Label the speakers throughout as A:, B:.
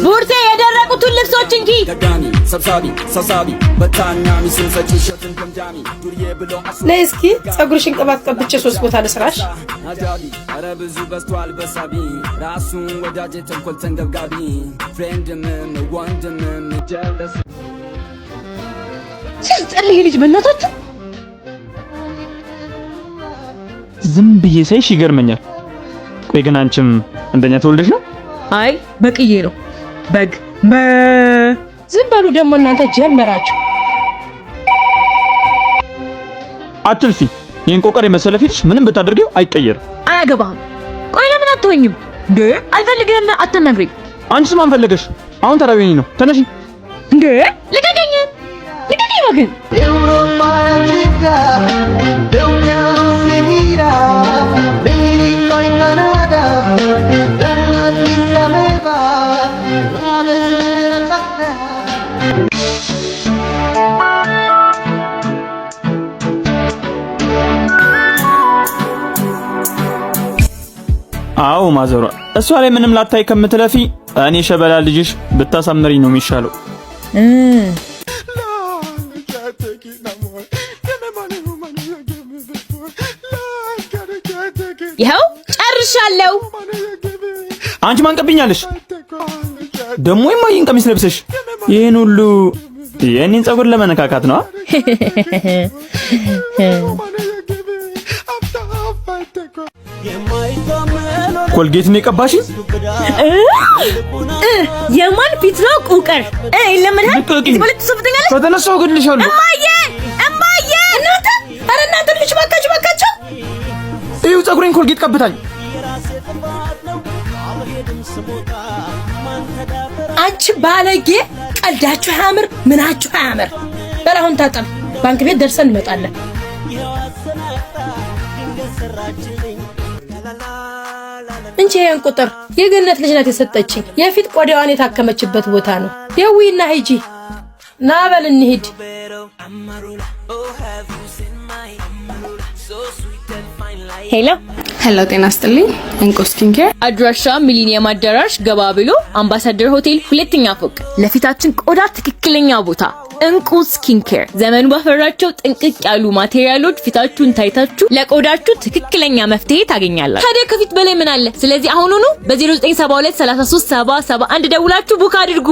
A: ቡርቴ፣ የደረቁትን ልብሶች እንኪ።
B: ነይ እስኪ ፀጉርሽን ቅባት ቀብቼ ሶስት ቦታ ልስራሽ።
C: ብዙ በዝቷል በሳቢ ራሱን ወዳጅ ተንኮል ተንገብጋቢ friend ምም ወንድምም ጀለስ።
A: ሲያስጠላ ይሄ ልጅ በእናታችሁ።
D: ዝም ብዬ ሳይሽ ይገርመኛል። ቆይ ግን አንቺም እንደኛ ተወልደሽ ነው?
A: አይ፣ በቅዬ ነው፣ በግ።
B: ዝም በሉ ደግሞ እናንተ ጀመራችሁ።
D: አትልፊ። ይህን ቆቀር የመሰለ ፊትሽ ምንም ብታደርጊው አይቀየርም።
A: አያገባህም። ቆይ ለምን አትሆኝም እንዴ? አልፈልግህም፣ አትናግሪኝ።
D: አንቺስ ማን ፈለገሽ? አሁን ተራው የኔ ነው። ተነሺ።
A: እንዴ ልቀቀኝ፣ ልቀቀኝ እባክህ።
D: አዎ ማዘሯ፣ እሷ ላይ ምንም ላታይ ከምትለፊ እኔ ሸበላ ልጅሽ ብታሳምሪኝ ነው የሚሻለው።
A: ይኸው ጨርሻለሁ።
D: አንቺ ማን ቀብኛለሽ? ደግሞ የማይን ቀሚስ ለብሰሽ ይህን ሁሉ የእኔን ፀጉር ለመነካካት ነው? ኮልጌት ነው የቀባሽ?
A: የማን ፊት ነው ቁቅር? ይለምድሃል። ትሰፍተኛለሽ።
D: ከተነሳሁ እገድልሻለሁ።
A: እማዬ፣ እማዬ!
B: እናንተ፣ ኧረ እናንተ ልጆች እባካችሁ፣ እባካችሁ።
D: ይኸው ፀጉሬን ኮልጌት ቀብታኝ።
B: አንቺ ባለጌ፣ ቀልዳችሁ አያምር፣ ምናችሁ አያምር። በል አሁን ታጠብ። ባንክ ቤት ደርሰን እንመጣለን። እንቺ ይሄን ቁጥር የገነት ልጅ ናት የሰጠችኝ። የፊት ቆዳዋን የታከመችበት ቦታ ነው። ደዊና ሂጂ። ና በል እንሂድ።
A: ሄሎ።
E: ሄሎ፣ ጤና ስጥልኝ። እንቁ skin care።
A: አድራሻ ሚሊኒየም አዳራሽ ገባ ብሎ አምባሳደር ሆቴል ሁለተኛ ፎቅ። ለፊታችን ቆዳ ትክክለኛ ቦታ እንቁ skin care። ዘመኑ ባፈራቸው ጥንቅቅ ያሉ material ኦች ፊታችሁን ታይታችሁ ለቆዳችሁ ትክክለኛ መፍትሄ ታገኛላችሁ። ታዲያ ከፊት በላይ ምን አለ? ስለዚህ አሁኑኑ በ0972 33 70 71 ደውላችሁ book አድርጉ።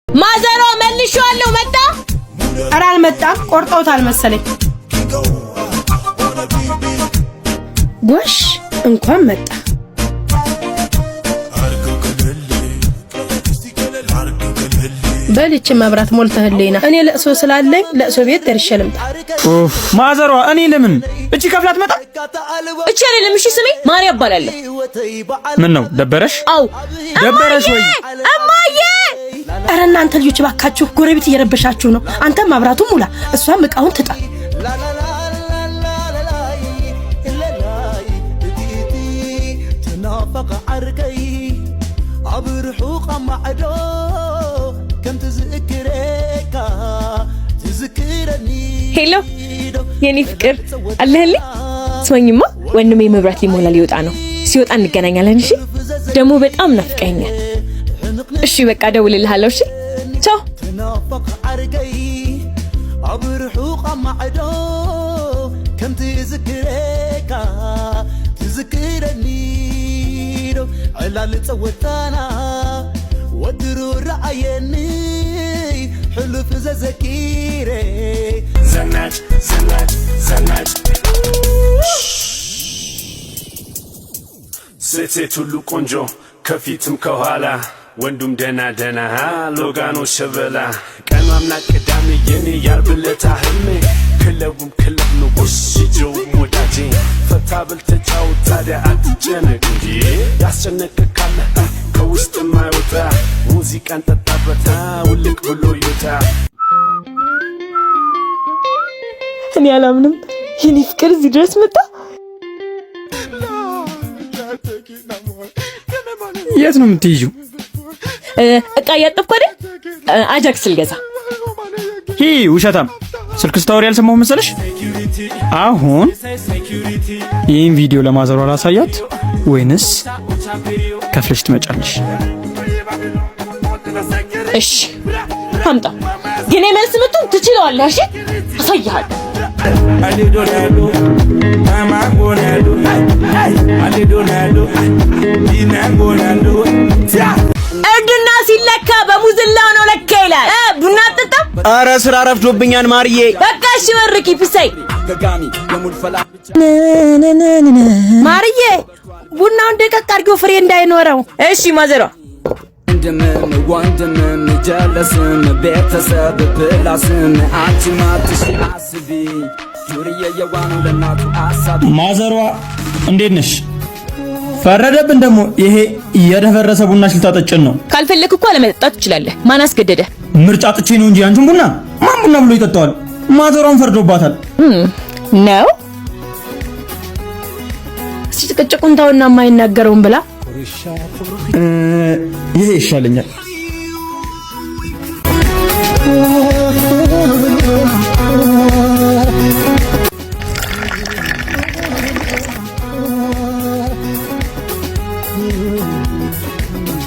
A: ማዘሯ መልሼዋለሁ። መጣ።
B: ኧረ አልመጣም፣ ቆርጠውታል መሰለኝ። ጎሽ እንኳን መጣ። በልች መብራት ሞልተህልኝና እኔ ለቅሶ ስላለኝ ለቅሶ ቤት ደርሼ ልምጣ።
D: ኡፍ ማዘሯ፣ እኔ ለምን እቺ ከፍላት መጣ?
A: እቺ አይደለም። እሺ ስሜ ማርያ እባላለሁ።
D: ምን ነው ደበረሽ?
A: አው።
D: ደበረሽ ወይ?
A: እማዬ!
B: ኧረ እናንተ ልጆች እባካችሁ፣ ጎረቤት እየረበሻችሁ ነው። አንተም መብራቱን ሙላ፣ እሷም እቃውን ትጣ።
A: ሄሎ የኔ ፍቅር፣ አለህልኝ? ስማኝማ ወንድሜ መብራት ሊሞላ ሊወጣ ነው። ሲወጣ እንገናኛለን። እሺ ደግሞ በጣም ናፍቀኸኛል። እሺ በቃ እደውልልሃለሁ። እሺ ቻው።
F: ዘናጭ ዘናጭ ዘናጭ ሴት ሴት ሁሉ ቆንጆ ከፊትም ከኋላ፣ ወንዱም ደና ደና ሎጋኖ ሸበላ። ቀኑ አምና ቅዳሜ የኔ ያርብለታ ህልሜ፣ ክለቡም ክለብ ነው ወስጄውም ወዳጄ። ፈታ ብል ተጫወት ታዲያ አትጨነቅ እንጂ፣ ያስጨነቀ ካለ ከውስጥ የማይወጣ ሙዚቃን ጠጣበት ውልቅ ብሎ ይወጣ።
A: እኔ አላምንም። የኔ ፍቅር እዚህ ድረስ መጣ።
D: የት ነው የምትይዢው?
A: እቃ እያጠብኩ አይደል? አጃክስ ልገዛ።
D: ሂ ውሸታም፣ ስልክ ስታወሪ ያልሰማሁ መሰለሽ? አሁን ይህን ቪዲዮ ለማዘሯ ላሳያት ወይንስ ከፍለሽ ትመጫለሽ?
A: እሺ አምጣ። ግን የመልስ ምቱን ትችለዋለህ። እሺ አሳይሃለሁ። እርድና ሲለካ በሙዝላው ነው ለካ ይላል። ቡና አትጠጣም?
G: አረ ስራ ረፍዶብኛል ማርዬ።
A: በቃ እሺ መርቂ ፒሳይ።
B: ማርዬ ቡናውን ደቀቅ አድርጊው ፍሬ እንዳይኖረው።
A: እሺ ማዘሯ።
C: ወንድምም ወንድምም ጀለስም ቤተሰብ ፕላስም አንቺ ማትሽ አስቢ ዱርዬ የዋኑ ለእናቱ አሳቢ።
D: ማዘሯ እንዴት ነሽ? ፈረደብን ደግሞ ይሄ የደፈረሰ ቡናሽ ልታጠጭን ነው።
A: ካልፈለክ እኮ አለመጠጣት ትችላለህ። ማን አስገደደ?
D: ምርጫ ጥቼ ነው እንጂ አንቺን ቡና ማን ቡና ብሎ ይጠጣዋል? ማዘሯን ፈርዶባታል።
A: ነው።
B: እስቲ ጭቅጭቁን ተውና የማይናገረውን ብላ።
D: ይሄ ይሻለኛል።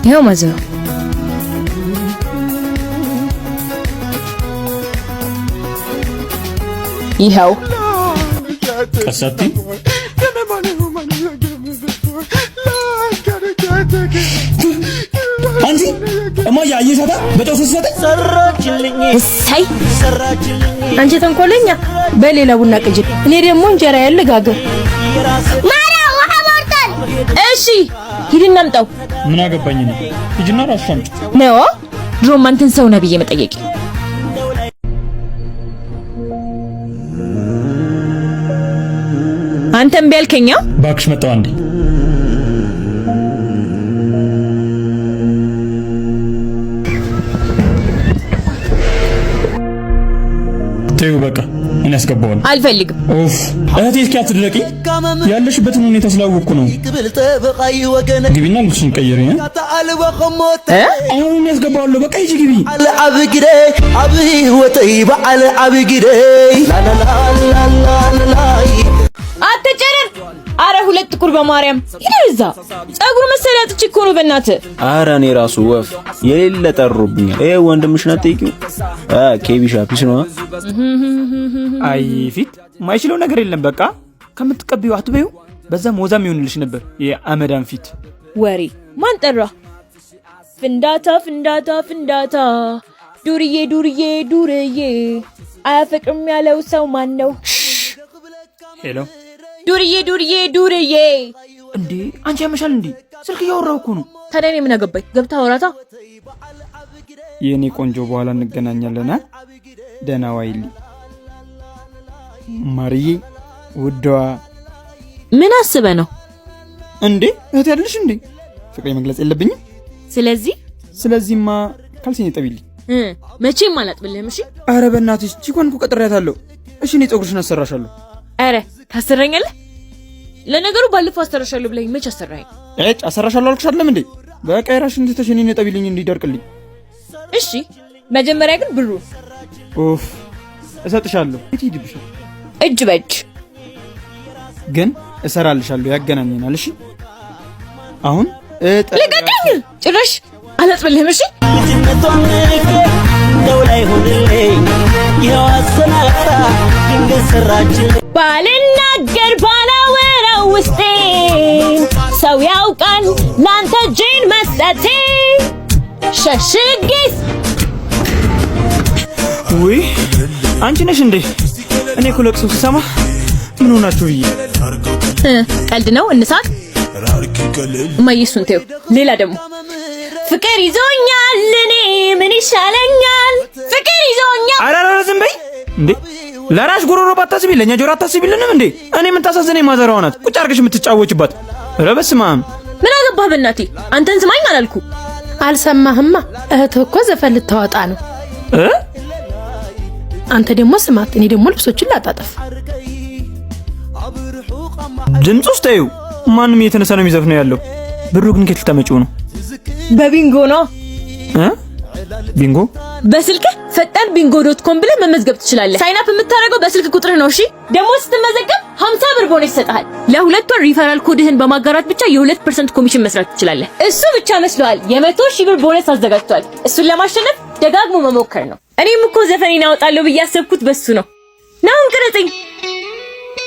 A: ይኸው ማዘሯ። ይኸው።
D: ቀሳቲ አንቺ እማዬ አየሻታ በጨው ስትሰጠኝ።
A: እሰይ።
B: አንቺ ተንኮለኛ፣ በሌላ ቡና ቅጅ፣ እኔ ደግሞ እንጀራ ልጋግር።
A: እሺ ሂድና አምጣው።
D: ምን አገባኝ እኔ። ሂጂና እራስሽ አምጪው።
A: ነው ድሮም አንተን ሰው ነህ ብዬ መጠየቅ። አንተም ቢያልከኛ
D: እባክሽ መጣሁ አንዴ። ተይው በቃ እኔ አስገባዋለሁ።
A: አልፈልግም።
D: ኡፍ እህቴ እስኪ አትድረቂ። ያለሽበትን ሁኔታ ስላወቅኩ ነው። ግቢና ልብስሽን ቀይሪ። አሁን እኔ አስገባዋለሁ። በቃ ሂጂ ግቢ።
A: አትጨረር። አረ ሁለት ጥቁር በማርያም ሂድ እዛ። ጸጉር መሰሪያ አጥቼ እኮ ነው በእናትህ።
G: አረ እኔ ራሱ ወፍ የሌለ ጠሩብኛል። ይሄ ወንድምሽን አትጠይቂው? ኬቢሻ peace ነው።
D: አይ ፊት ማይችለው ነገር የለም። በቃ ከምትቀቢው አትበዩ። በዛም ወዛም ይሆንልሽ ነበር የአመዳን ፊት።
A: ወሬ ማን ጠራ? ፍንዳታ ፍንዳታ ፍንዳታ፣ ዱርዬ ዱርዬ ዱርዬ፣ አያፈቅርም ያለው ሰው ማን ነው?
D: Hello።
A: ዱርዬ ዱርዬ ዱርዬ።
D: እንዴ አንቺ ያመሻል እንዴ? ስልክ እያወራሁ እኮ ነው።
A: ታዲያ እኔ ምን አገባኝ? ገብታ አውራታ።
D: የእኔ ቆንጆ በኋላ እንገናኛለን። ደህና ዋይልኝ ማርዬ ውድዋ።
A: ምን አስበህ ነው
D: እንዴ? እህት ያለሽ እንዴ? ፍቅሬ መግለጽ የለብኝም?
A: ስለዚህ
D: ስለዚህማ ካልሲን ይጠቢልኝ።
A: መቼም አላጥብልህም። እሺ።
D: አረ በእናትሽ ቺኮን እኮ ቀጥሬያታለሁ። እሺ እኔ ፀጉርሽን አሰራሻለሁ።
A: አረ ታሰራኛለህ? ለነገሩ ባለፈው አሰራሻለሁ ብለኸኝ መች አሰራኸኝ?
D: እጭ አሰራሻለሁ አልኩሽ አይደለም እንዴ? በቃ የራስሽን ትተሽ እኔን እጠቢልኝ እንዲደርቅልኝ።
A: እሺ መጀመሪያ ግን ብሩ።
D: ኡፍ እሰጥሻለሁ። የት ሂድብሻል?
A: እጅ በእጅ።
D: ግን እሰራልሻለሁ። ያገናኘናል። እሺ አሁን
A: ልቀቀኝ! ጭራሽ አላጥብልህም። እሺ ባልናገር ባላወራው ውስጤ ሰው ያውቃል ላንተ እጄን መስጠቴ ሸሽጌስ።
D: ውይ አንቺ ነሽ እንዴ? እኔ እኮ ለቅሶ ስሰማ ምን ሆናችሁ ብዬ።
A: ቀልድ ነው እንሳቅ። እማዬ እሱን ተይው። ሌላ ደግሞ ፍቅር ይዞኛል እኔ ምን ይሻለኛል? ፍቅር ይዞኛል።
D: ኧረ ኧረ ዝም በይ እንዴ! ለራሽ ጉሮሮ ባታስቢ ለእኛ ጆሮ አታስቢልንም እንዴ? እኔ የምታሳዝነኝ ማዘሯ ናት። ቁጭ አድርገሽ የምትጫወችባት። ኧረ በስመ አብ።
A: ምን አገባህ በእናቴ? አንተን ስማኝ አላልኩ።
B: አልሰማህማ? እህትህ እኮ ዘፈን ልታወጣ ነው።
D: እ
B: አንተ ደግሞ ስማት፣ እኔ ደግሞ ልብሶችን ላጣጠፍ።
D: ድምፁ ውስጥ ተይው። ማንም እየተነሳ ነው የሚዘፍነው ያለው። ብሩ ግን ከየት ልታመጪው ነው?
A: በቢንጎ ነው።
D: እ ቢንጎ?
A: በስልክህ ፈጣን ቢንጎ dot com ብለህ መመዝገብ ትችላለህ። Sign up የምታደርገው በስልክ ቁጥርህ ነው። እሺ ደግሞ ስትመዘገብ 50 ብር ቦነስ ይሰጥሃል። ለ2 ወር referral code ህን በማጋራት ብቻ የ2% ኮሚሽን መስራት ትችላለህ። እሱ ብቻ መስሎሃል? የ100,000 ብር ቦነስ አዘጋጅቷል። እሱን ለማሸነፍ ደጋግሞ መሞከር ነው። እኔም እኮ ዘፈኔን አወጣለሁ ብዬ ያሰብኩት በሱ ነው። ና አሁን ቅረጸኝ፣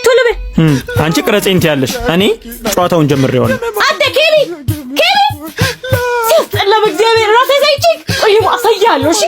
A: ቶሎ በል።
D: አንቺ ቅረጸኝ ትያለሽ፣ እኔ ጨዋታውን ጀምሬዋለሁ።
A: አንተ ኬሊ ኬሊ፣ ሲያስጠላ! በእግዚአብሔር ራሴ ሳይቼ ቆይ ደግሞ አሳይሃለሁ። እሺ።